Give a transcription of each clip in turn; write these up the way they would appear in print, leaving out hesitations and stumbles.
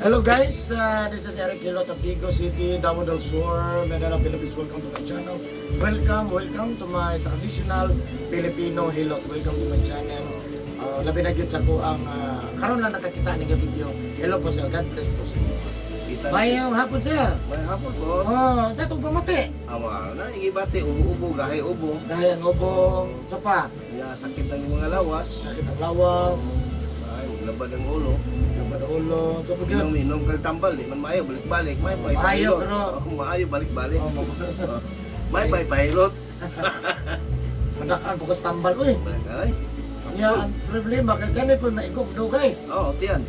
Hello guys, this is Eric Hilot of Digos City, Davao del Sur, Mindanao, Philippines. Welcome to my channel. Welcome, welcome to my traditional Filipino Hilot. Welcome to my channel. Labi na gyud sa ko ang karon lang nakakita ni nga video. Hello po, sir. God bless po sa inyo. Kita. Mayong hapon, sir. May hapon po. Oh, sa itong pamati. Awa na igibati ubo-ubo gahi ubo. Dahil ang ubong sopa, Ya sakit ang mga lawas. Sakit ang lawas, Ay, labad ang ulo. labad ang ulo, so pag yun. Inom inom kag tambal di man maayo balik-balik. May pay Maayo, pahilot. pero- Oh, maayo balik-balik. Oh, Oh, may pay pahilot. Madakaan bukas tambal ko eh. Balik ay. Ya, ang problema kay gani po maigop dugay. Oh, tiyan.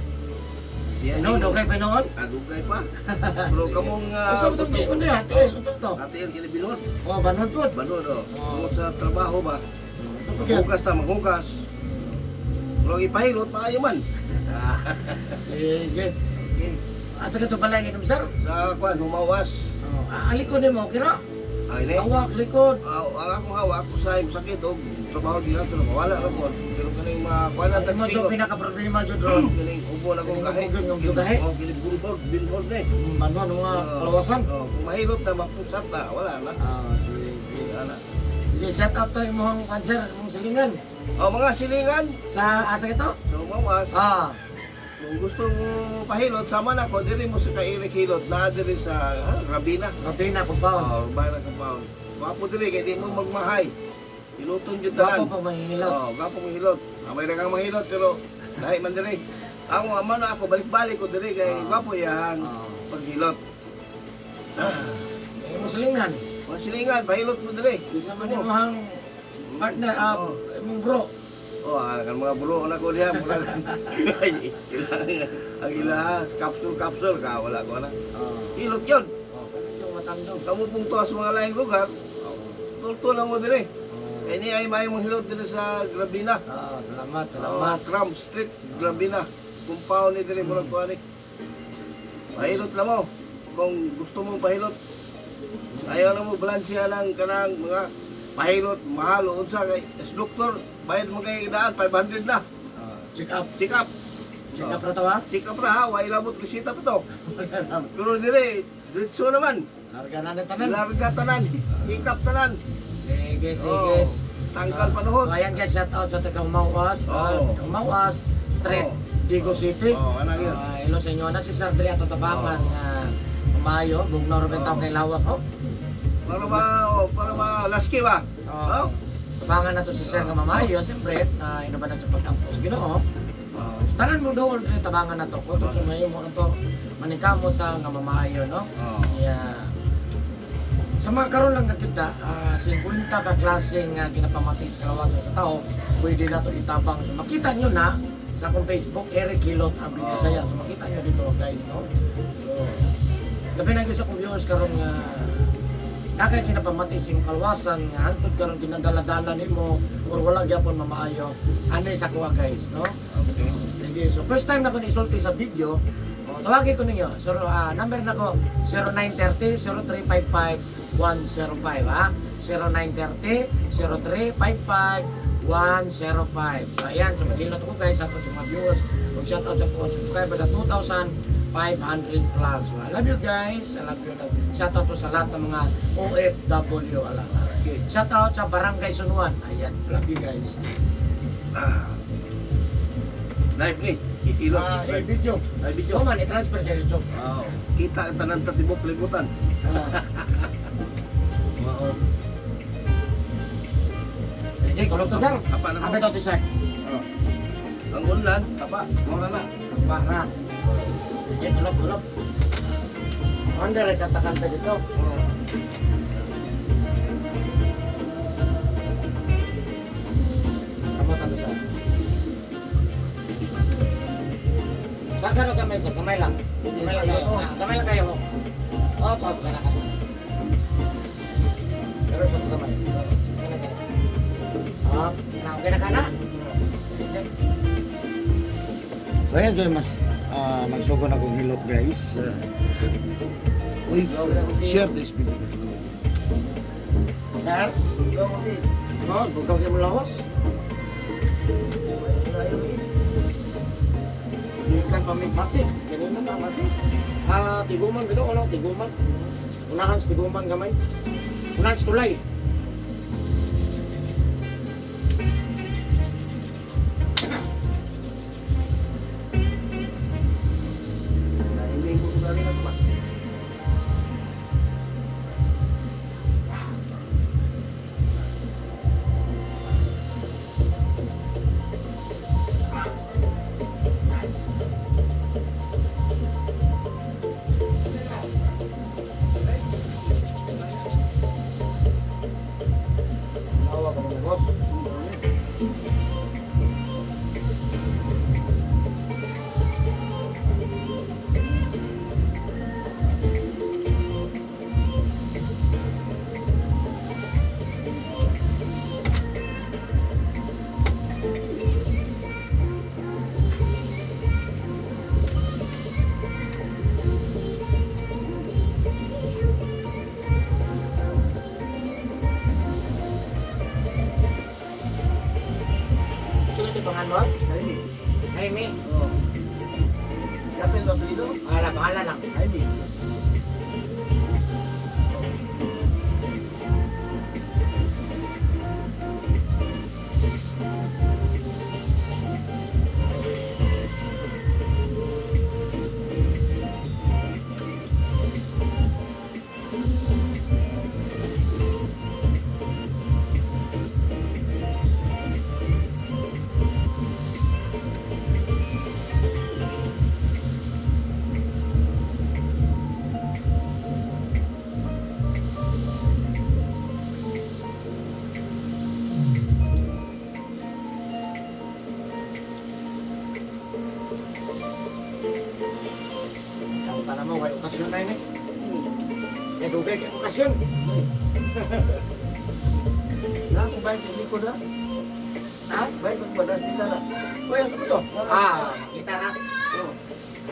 Tiyan. Ano, dugay pa noon? Ah, dugay pa. Pero kamong Usa to di kundi ha, tiil, unsa to? Ate kini bilod. Oh, banod po. Banod oh. Oh. Tungod sa trabaho ba? Unsa pa gyud? Maghugas ta, maghugas. Pero ang ipahilot maayo man. Sige. Okay. Asa ka to balay ginom, sir? Sa kwan humawas. Oh, alikod nimo okay ra? Ay, ne. Hawak likod. Ah, ang akong hawak usahay sakit og trabaho di lang pero wala ra pod. Pero kaning makuan ang Mo to tagsingot. pinaka problema jud ron. Kaning ubo na kong Kaning gahi. ubo gyud, yung gahi. Oh, kinig bulbog, bilhod ni. Manuan mga kalawasan. Oh, kung mahilot na mapusat na, wala na. Ah, sige. Wala na. Sige, set up to imong cancer, imong silingan. Oh, mga silingan, Sa asa ka to? sa humawas, kung gusto mo pahilot, sama na ko, diri mo sa kairik hilot, na diri sa Rabina. Rabina compound. Oh, Rabina compound. Gwapo diri, kay di mo magmahay. Hiluton jud Gwapo tanan. pag mahihilot. Oh, gwapo mong hilot. Amay na kang mahilot pero lahi man diri. Ako ama na ako balik-balik ko diri kay gwapo yang paghilot. Imong silingan. Mga silingan, pahilot mo diri. Isa man imong partner, imong bro. Oh, ang mga buro na ko diha murag. Ay, ang ila capsule capsule ka wala ko na. Hilot yun. Oh, yung matandog. Kamu pong tuwa sa mga laing lugar, tulto lang mo diri. Ini ay may mong hilot diri sa Grabina. Salamat, Salamat. salamat. Tram Street, Grabina. Compound ni diri murag tuwa ni. Pahilot lang mo. Kung gusto mong pahilot, ayaw na mo balansiya lang kanang mga pahilot, mahal o unsa kay as doktor, bayad mo kay daan 500 na. Check up. Check up. Check up na to ha? Check up ra ha, way labot resita pa to. Pero dire, diretso naman. Larga na ni tanan. Larga tanan, hikap tanan. Sige, sige. Oh, tanggal panuhot. So ayan guys, shout out sa taga Mauas, taga Mauas Street, Digo City. Oh, ano yun? Hello sa inyo. Na si Sir Dre ato tabangan nga Mayo, bugnaw ra bitaw kay lawas. Oh. Para ma oh, para ma laski ba? Oh. Tabangan na to si Sir nga mamayo, siyempre, na inuban na sa pagkampos Ginoo. Tanan mo doon rin tabangan na to. Kutob sa mayo mo to maningkamot ta nga mamayo, no? Oh. Yeah. Sa mga karon lang nakita, 50 ka klase nga ginapamati sa kalawasan sa tao, pwede na to itabang. So makita nyo na sa akong Facebook, Eric Hilot ang Bisaya. So makita nyo dito guys, no? So, labi na gyud sa akong viewers karon nga nakay ginapamati sa imong kalwasan nga hangtod karon ginadala-dala nimo or wala gyapon mamaayo anay sa kuha guys, no? Okay. Sige, so first time na ko nisulti sa video, oh, tawagin ko ninyo. So, number na ko 0930 0355 105 ha. 0930 0355 105. So ayan, so maghilot ko guys sa sa mga viewers, mag shout out sa mga subscriber sa 2,500 plus. So, I love you guys. I love you. Shout out po sa lahat ng mga OFW. Ala. Okay. Shout out sa Barangay Sunuan. Ayan, love you guys. Ah. Live ni. Hilot. Eh, video. Live video. Oo man, i-transfer sa YouTube. Oh. Kita ang tanan ta tibok libutan. Oo. Sige, kulog to sir. Apa na mo? Abe to sir. Oh. Ang unlan, apa, mora na. Para. Sige, kulog, kulog. Wonder, eh, kanta-kanta dito. Oh. Kamot ano sir. Saan ka na kamay sir? Kamay lang. Kamay lang kayo. Kamay lang kayo. Opo, opo, kana ka. Pero sa kamay. Kana ka. Na okay na ka na. Okay. So ayan guys, mas magsugo na kong hilot guys. Please share this video. Sir, oh, bukaw kayo mo lawas. Ikan pa may mati. Kanina pa mati. Ah, tiguman bitaw ano, tiguman. Unahan sa tiguman gamay. Unahan sa tulay. Nailing ko galing ako ba? Tawa ka mga boss. Sino ito pangalan, boss? Jaime. Jaime. Oo. Yapin ba apelyido? Pangalan, pangalan lang. Jaime. Ang para mo, kay okasyon na yun eh. Kay dugay, kay okasyon. Na akong bike hindi ko na. Ha? Bike ko ba na kita na. Uy, asa mo to? Ah, kita na. Oo.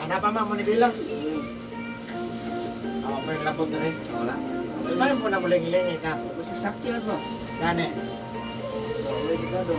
Hanap pa mo ni bilang. Ako pa yung lapot na rin. Wala. Mas parang po na muling-iling ka. Kasi sakyan ba? Gani. Wala kita do.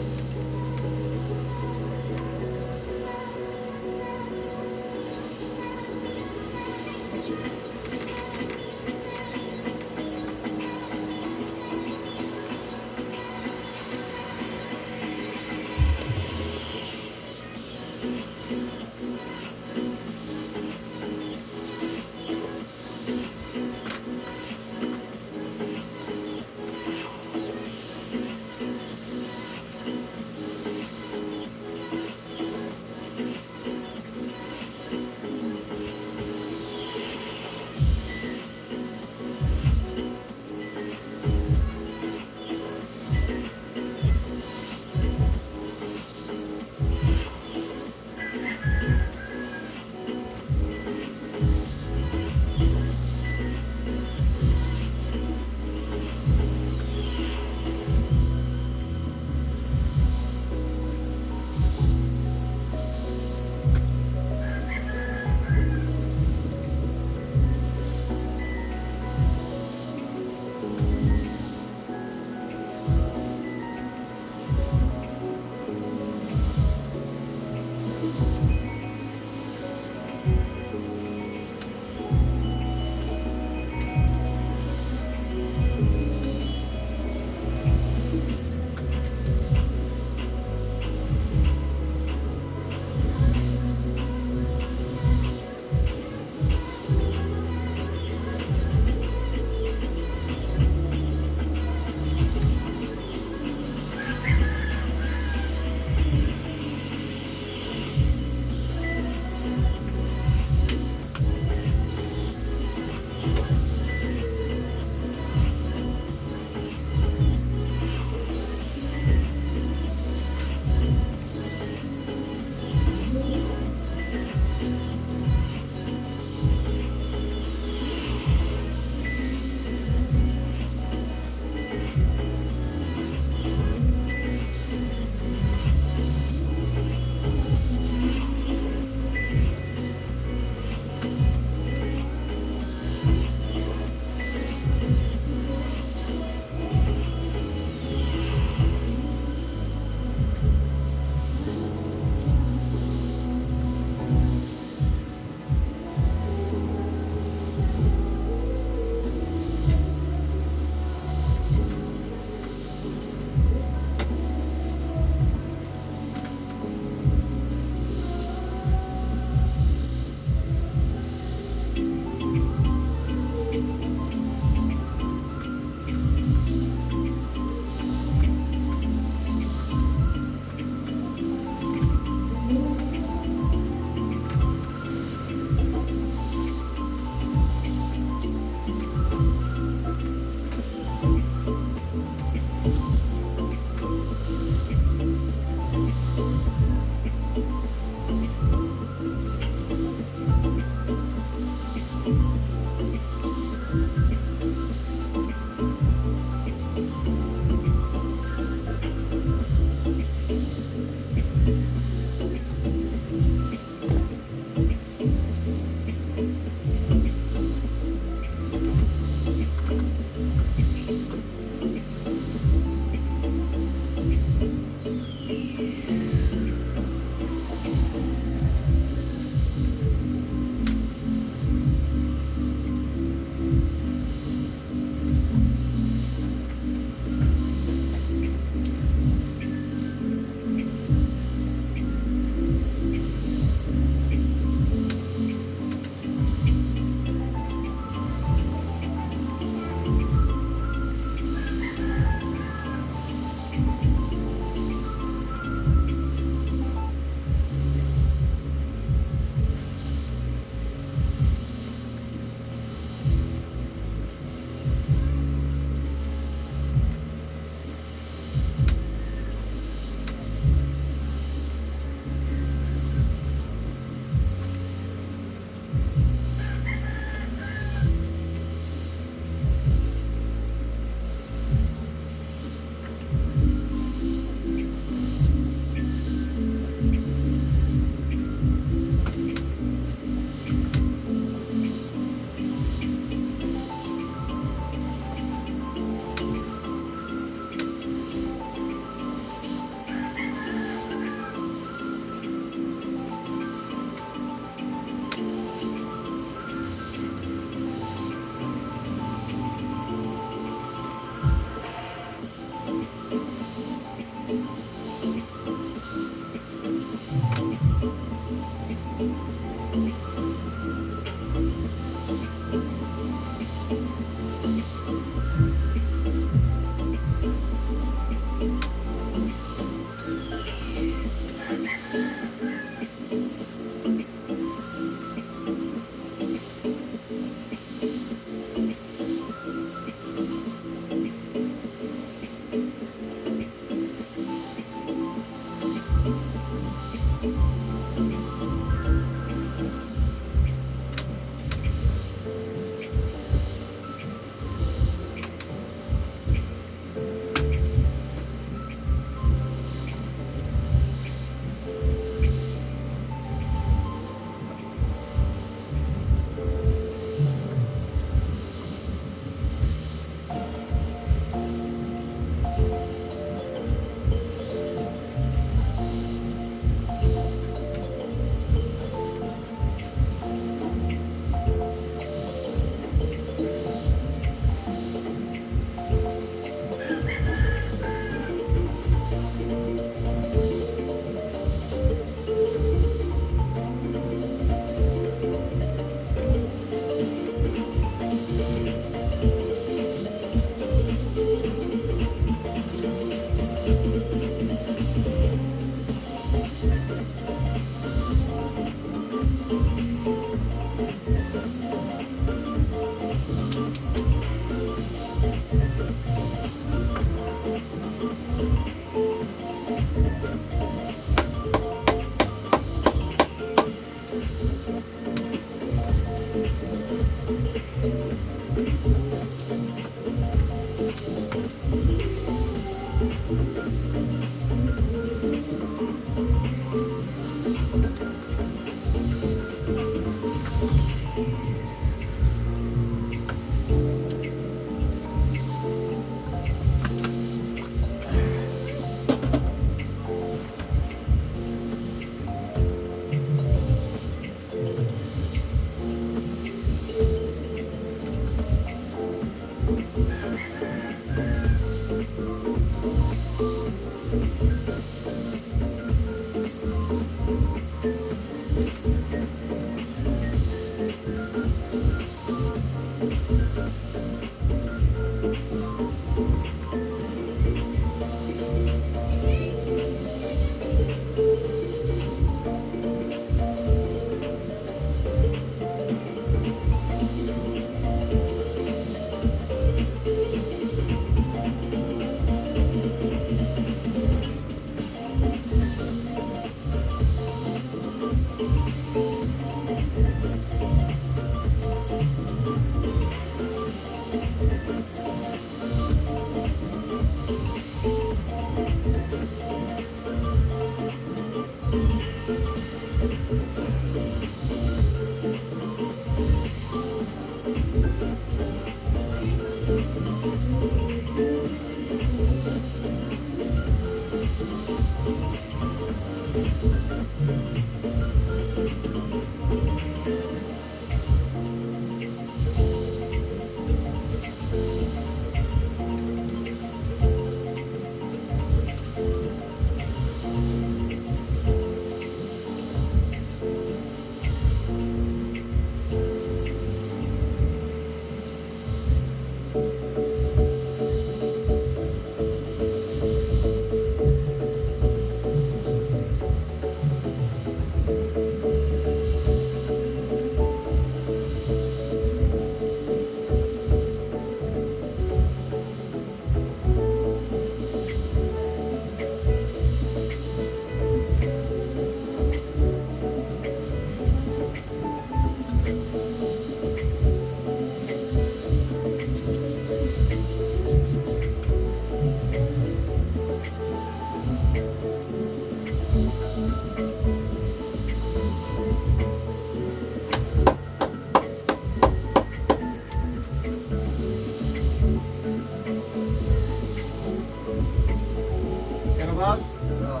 Pero boss, No.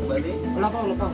Balik. wala pa, wala pa.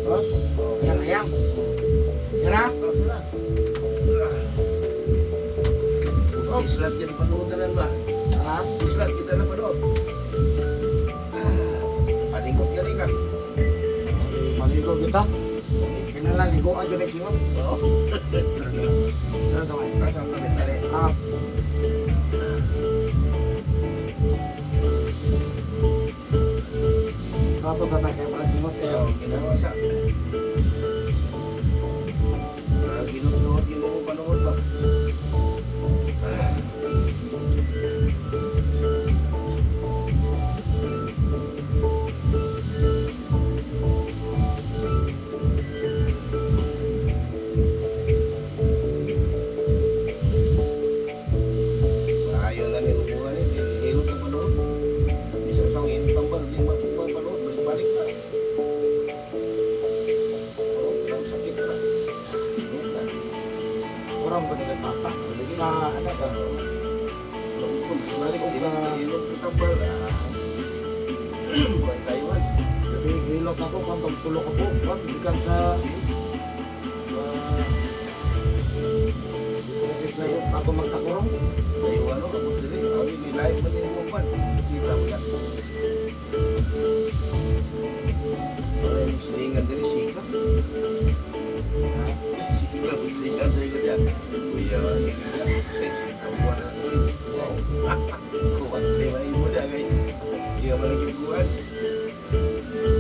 Boss, ayan, ayan. Tira. Oh. Islat yan panuotanan ba? Ha? Islat kita na panood. Ah, paningot gani ka. Maligo kita. Kinahanglan liguan jud next singot. Oo. Tara kamay. Asa ang damit tali? Ah, tapos sa tayo parang singot kayo. Oo, ginawa sa. Ah, ginuot ginuot panood ba? Ah. Ayaw na ni upuan eh. Hilot na panood. Isa isang init tambal, di mapupuan panood, balik-balik na. Oo, ang sakit na. Init na. Kurang ba sa bata? Sa ano ba? Balik, hilot, hilot na tambal. Ah. Buwan Taiwan. Gabi hilot ako kung tulog ako, kung gikan sa sa sa bago magtakurong. Taiwan, no? Abot dili. Abi, ni live man yung upan. Kita mo na. Wala yung silingan dili, sika. Sika, silingan dili ko dyan. Kuya, sa sika, buwan na. Wow. Kuwan, tayo ay mo na, kay. Hindi ka man naging.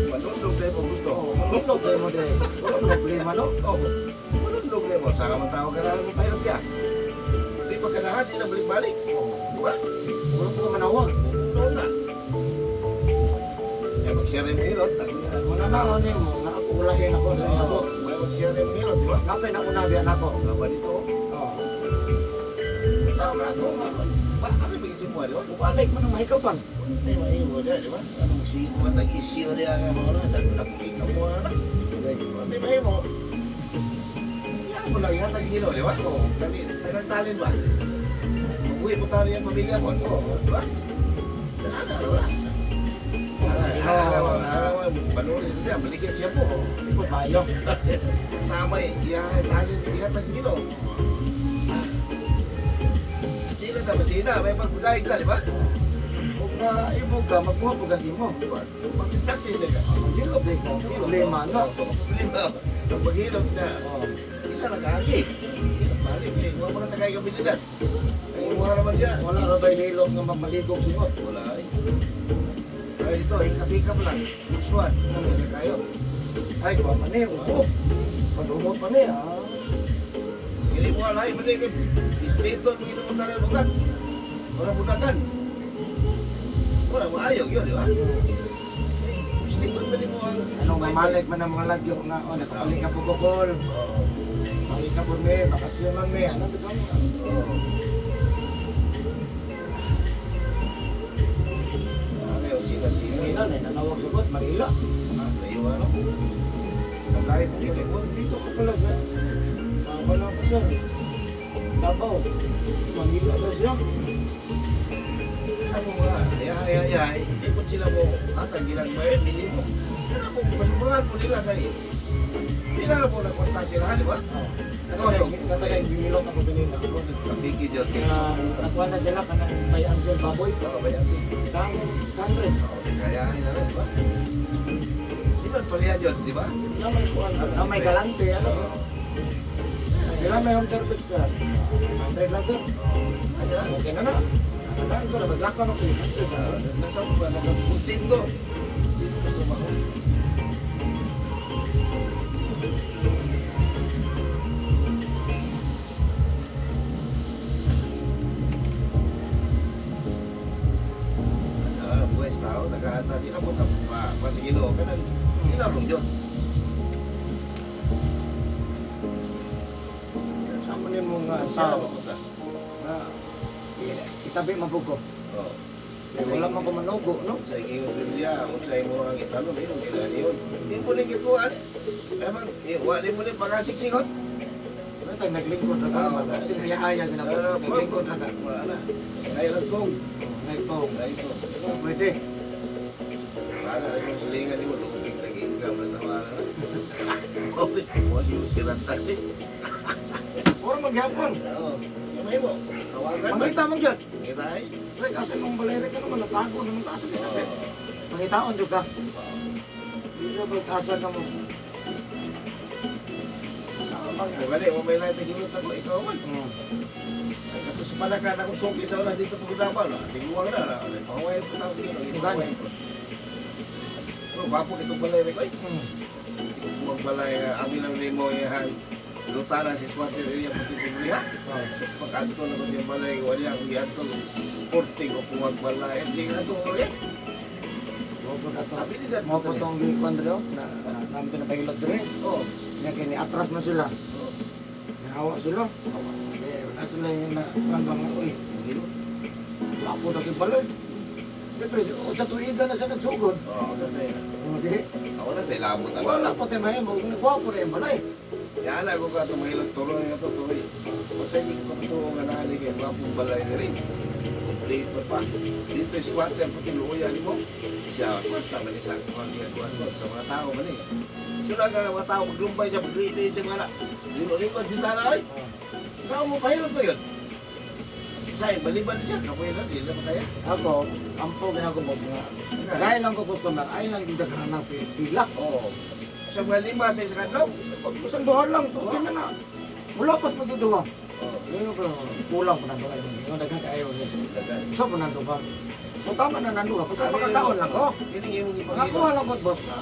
Manundog tayo pag gusto. Oh, manundog tayo mo dre. Walang problema no. Oh, manundog tayo mo. Saka man tao ganahan mo pilot siya. Di pa ganahan, di na balik-balik. Oh, Di ba? wala ko manawag. Noon na. Kaya mag-share yung hilot. Ako yan. Wala na ako nimo, na ako ulahin ako sa Oo, abot. may mag-share yung hilot, di ba? Kapay na una biyan ako. Nga ba dito? Oh. Sa mga ako nga. Ba, ano ba isip mo, di ba? Balik man ang mahikapan. Ay, mahimo niya, di ba? Ano magsiit mo at nag-issue niya nga mga ano, nakikita mo na. Ay, mahimo. Yan mo lang, yan ang hilo, di ba? Oo. Dali, tagal-talin ba? Mag-uwi mo tayo yung pamilya mo, Oo. di ba? Ano, wala. Araw, panulit siya, baligyan siya po. Di ko bayo. Tama eh, iya, talin, ihatag sa Ginoo. Di na ta masina, may pagbudaig ta, di ba? Kung na ibog ka, magbuhat mo gagi mo. Di ba? Mag-distraction din ka. Maghilot din ka. Problema no. Problema. Ang paghilot na, Oh. isa na kaagi. Hilot balik eh, wala mga tagay kabilidad. Ay, Imuha naman siya. Wala ra ba'y hilot nga mamaligog singot? Wala eh. Ay, ito, hikap-hikap lang. Next one. Ano na kayo? Ay, kuha man eh, upo. Padumot man eh, ah. Hindi mo alay, mali kay dito mo ginoo tayo bukat. Wala budakan. Wala maayo yun, di ba? Dito man mo ang Anong mamalik man ang mga lagyo nga, oh, nakapalik ka po kukol. Oo. Balik ka po me, bakasyon man me, ano bitaw mo? Oo. Ano yung sila-sila? Ina, na nanawag sagot, Manila. Ah, naiwan ako. Naglahi po Dito, dito. dito ka pala sa wala ko sir. Davao. Manila daw siya. Ano mga, ay ay ay ay, hindi po sila mo, atang ginagmay, minimo. Pero kung masubukan po nila kay, hindi na po nagpunta sila, di ba? Oh. Katay gihilot ako ganina. Kapiki dyan, Kaya nakuha na sila kanang may ansel baboy. Oo, bayan si. Kang kang rin. Oo, kaya na rin, di ba? Di ba palihan yun, di ba? Na may kuan, na may galante ano. Oo. Sila may home service sir. 100 lang sir. Kaya, Okay na na. Nakataan ko na maglakaw ako. 100 na. nasa ba, nagkakuntinto. Dito tumaho. Ah, buwes tao, tagahanta, di na po pa, pa sige no, kanang, di na rin yun. Sa mo ni mga Siya tao na mapunta. na itabi mabugo. Oo. Eh, wala man ko manugo, no? Sa iyong Biblia, kung sa imo ang italon, yun, kailangan yun. Hindi mo rin kikuha. Eh man, eh, wala mo rin pagkasiksikot. Sino tayo naglingkod ra ka? Ah, Haya-haya ginapos. Naglingkod ra ka. Wala. Ay lang tong. Nagtong. Ay ito. Pwede. Wala rin yung silingan ni mo. Lupig naging ka. Matawa na. Okay. Wala yung siratan eh. Ora maghapon. Oo. Yung may mo. Tawagan. Mangita man gyud. Kita ay. Pre, kasi mong balere ka naman natago naman ka sa Oo. Mangitaon jud ka. Di sa pag-asa ka mo. Sa bang. Kung gani, mo may lahat na ginot ako, ikaw man. Ay, kato sa palakan ako sungki sa una dito pag-udapan. Tiguang na. Pangaway ko tawag yun. Gani. Bro, gwapo itong balay ko eh. Huwag balay, ang ilang limo yan. Lutana si Swatter area pati Biblia. Oh. Pag-adto na ko siyang balay, wala akong giadto. Porting ko puwag balay. Hindi nga ito ulit. Mo po na to. Abi nila. Mo po tong gikuan dre na namin pinapahilot dre. Oo. Nya kini atras man sila. Nahawa sila. Eh, wala sila yung na kuan bang uy. Hilo. Lapo na kay balay. Siyempre, o sa tuiga na sa nagsugod. Oo, ganda yun. Hindi. Ako na sa ilabot. Wala pa tayo mahimo. Nagwapo na yung balay. Yan ako ka tumahilot tuloy nga to tuloy. Patay di ko ito nga nahali kay gwapong balay na rin. Kompleto pa. Dito yung squatter pati luya ni mo. Siya, kwarta man sa kuwan niya kuwan ko sa mga tao man eh. Sura ka ng mga tao maglumbay siya pagliili siya nga na. Limo-limo si tana ay. Ikaw mo pahilot pa yun. Say, maliban siya. Kapoy na, di na kaya. Ako, ampo ginagubog nga. Dahil lang ko customer, ay lang yung daghan ng pila. Oo. Sa mga lima sa isang adlaw. Isang duha lang, okay na na. Wala pas magduduha. Oo. Yun ko, kulang po nando kayo. Yung daghan kayo. Isa po nando ba? So tama na nando ka. Basta makakaon lang ko. Yun ang iyong ipangilot. Makakuha lang ko, boss. Na,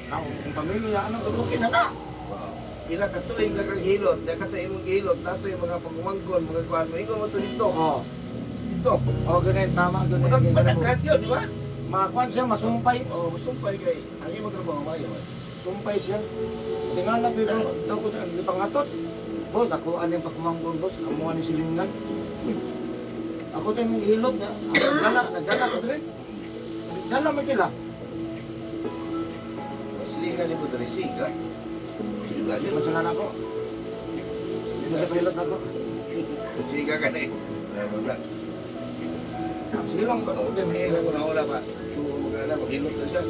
kaon kong pamilya, ano, okay na na. Wow. Pila ka tuig na kang hilot, na ka imong gihilot, nato yung mga pagumanggon, mga kuan mo, ingon mo to dito. Oo. Dito. Oh, ganun, tama, ganun. Unang ganun. padaghan yun, di ba? Makakuan siya, masumpay. Oh, sumpay kay ang imong trabaho mayo. Sumpay siya. Tingala ko ito ko ang ipangatot. Boss, ako aning pagkumanggol, boss. Amuha ni silingan. Uy, ako tayo mong hilot na. Ako nagdala, nagdala ko dire. Nagdala man sila. Maslihan nimo diri siga. Siga Hindi yun. man sila na ako. Hindi na pahilot na ako. Siga ka na eh. Ay, wala. Silang ko noon, may Kailan ko na wala pa. Sumo mo ka na, maghilot na siya.